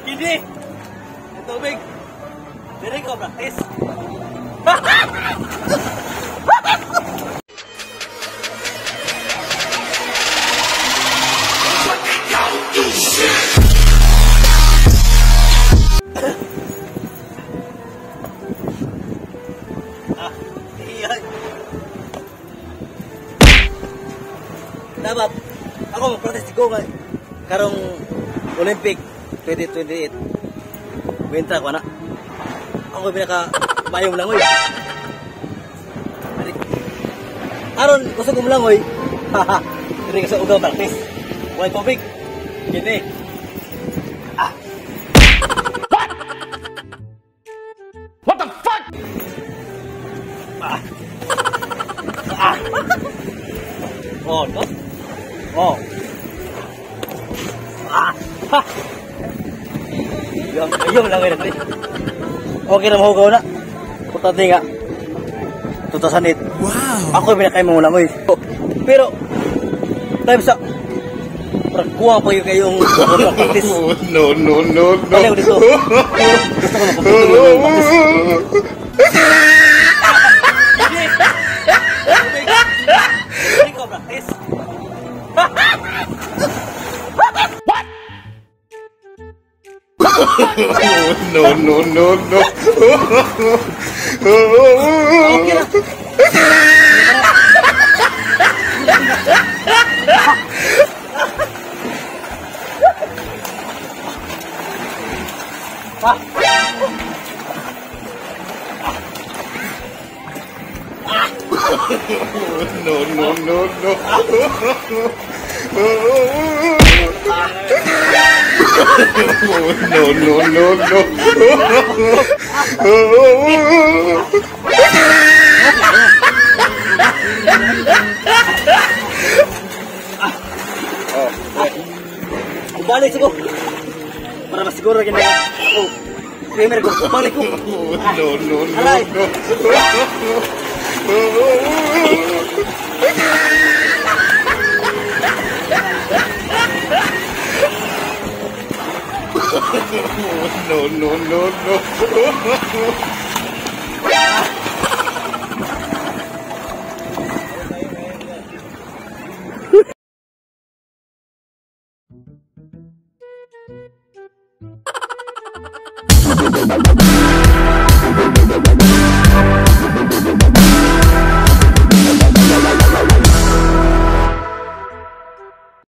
Kini. Ang tubig. Diri ko practice. Dapat ako mag-practice ko nga karong Olympic 2028. Winter ko na. Ako pinaka mayong langoy. Aron gusto kong langoy. Diri ka sa ugaw practice. Way tubig. Kini. Ah. What? What the fuck? Ah. Ah. Oh, no. Oh. Ah. Ha. Yung langoy na pre. Okay na mahugaw na. Importante nga. 2008. Wow. Ako yung pinakain mo langoy. Pero time sa kuha pa yung kayong practice. No, no, no, no. Balik ko dito. Gusto ko mapaputo yung practice. Hindi ko practice. What? No, no, no, no. Okay na. Ah. No, no, no, no. No, no, no, no. Balik ko. Para masiguro rin na ako. Swimmer ko. Balik ko. No, no, no, Aray. No. No, no, no, no.